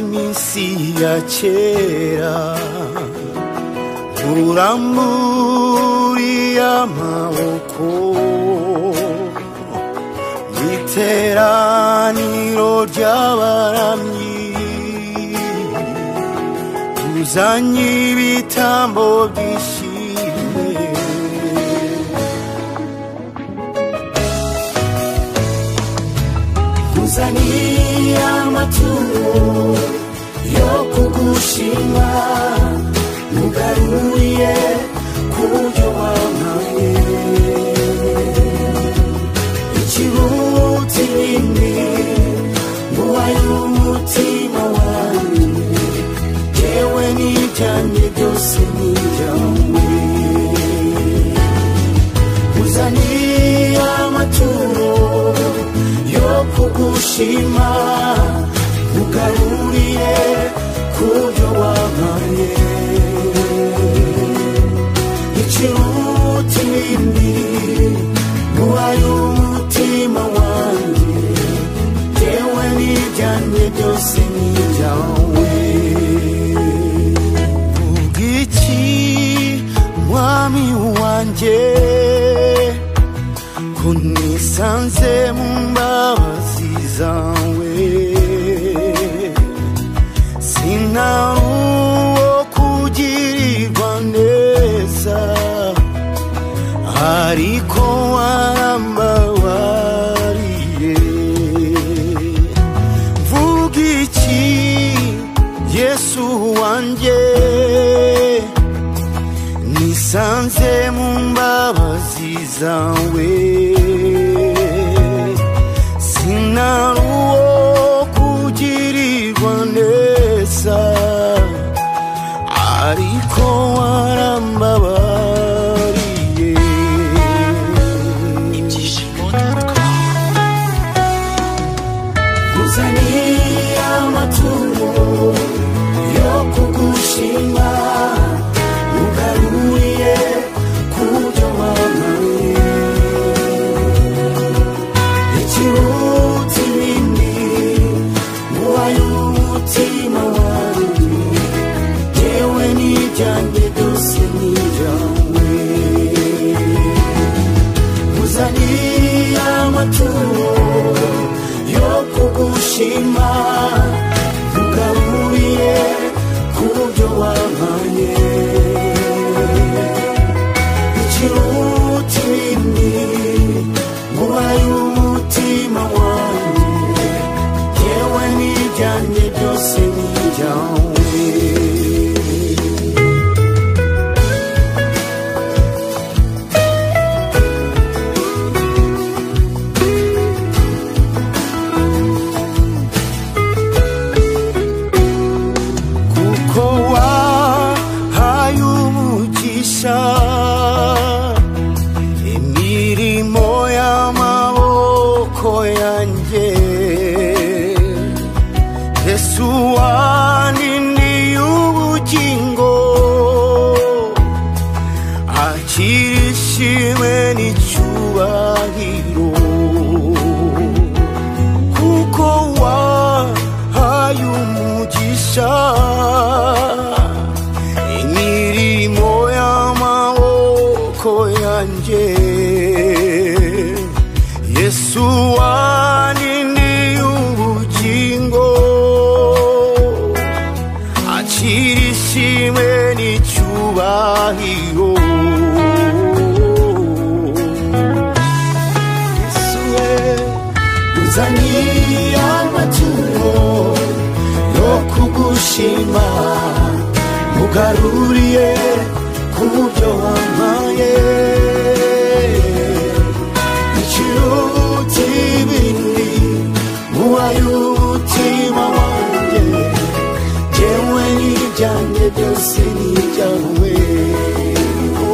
Iminsi ya kera uramburiye amaboko iteraniro ry'abaramyi tuzanye ibitambo by'ishimwe tuzanye amaturo yo kugushima mugaruriye kubyo wampaye ikiruta ibindi nguhaye umutima wanjye yewe n'ibyanjye byose ni ibyawe uzaniye amaturo yo kugushima mugaruriye kubyo wampaye ikiruta ibindi nguhaye umutima wanjye yewe n'ibyanjye byose ni ibyawe vuga iki mwami wanjye ko nisanze mu mbabazi zawe sinari uwo kugirirwa neza ariko warambabariye vuga iki Yesu wanjye nisanze mu mbabazi zawe sinari uwo kugirirwa neza ariko warambabariye Ibyishimo.com. Uzaniye amaturo yo kugushima ugaruriye kubyo wampaye ikiruta ibindi nguhaye umutima wanjye yewe n'ibyanjye byose ni ibyawe uzaniye amaturo yo kugushima ugaruriye kubyo wampaye ikiruta ibindi nguhaye umutima wanjye yewe n'ibyanjye byose ni ibyawe kuko wahaye umugisha imirimo y'amaboko yanjye Yesu waniniye ubugingo akira ishimwe n'icyubahiro kuko wahaye umugisha imirimo y'amaboko yanjye Yesu waniniye ubugingo akira ishimwe n'icyubahiro Yesu we uzaniye amaturo yo kugushima mugaruriye kubyo wampaye ikiruta ibindi nguhaye umutima wanjye jyewe n'ibyanjye byose ni ibyawe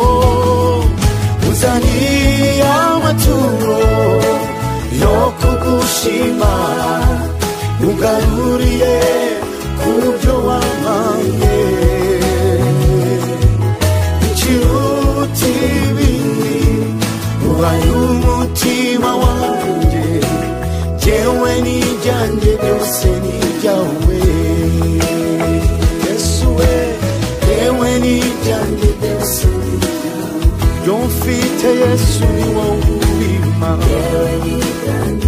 Oh, uzaniye amaturo yo kugushima ugaruriye kubyo wampaye ikiruta ibindi ubaye umutima wanjye jyewe n'ibyanjye byose ni ibyawe. Yesu we, yewe n'ibyanjye byose ni ibyawe. Byo mfite Yesu ni wowe ubimpa. Yewe n'ibyanjye.